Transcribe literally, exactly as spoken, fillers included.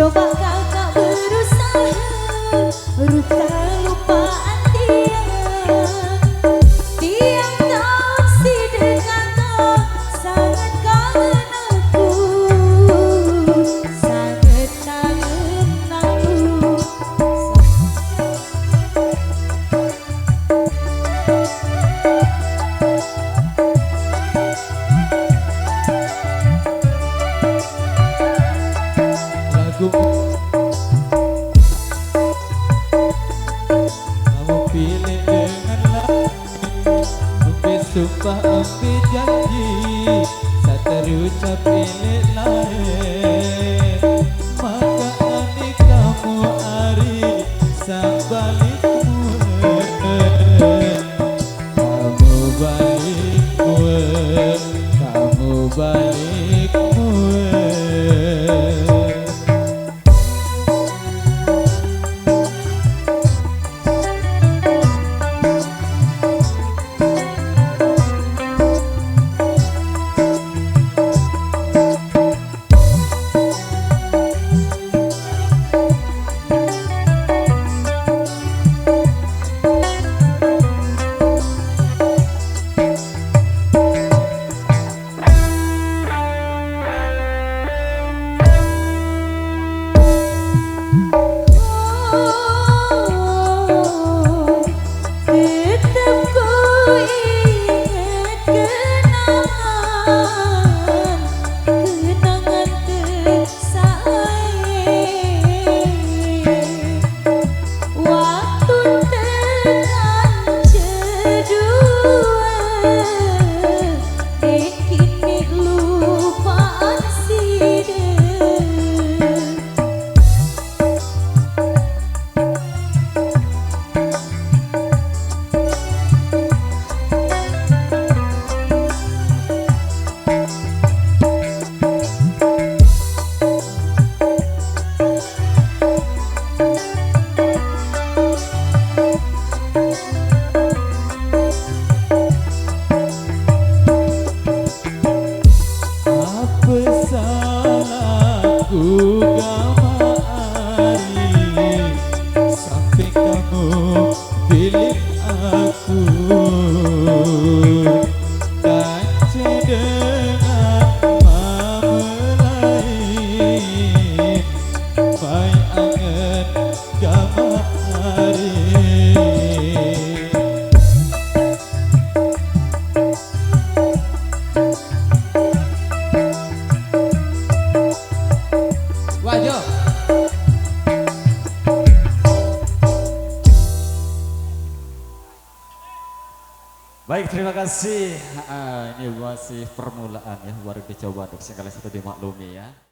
Coba kakak berusaha, rupa lupaan tiang. Tiang tahu si dengan sangat kangen aku, sangat kangen aku. Lagu kamu pilih dengan lain, ambil sumpah, ambil janji, saat terucap pilih lain. Maka ani kamu ari sabalikmu, kamu balikmu, kamu balikmu. Tetep ku inget kenangan, kenangan tesae. Waktu tekan cedua, eh, kini lupaan side. Apa salahku kamari, sampai kamu pilih aku, kancing dengan mama lain, mai angen kamari. Wah, Jo. Baik, terima kasih. Ah, ini masih permulaan ya, baru dicoba untuk sekali satu dimaklumi ya.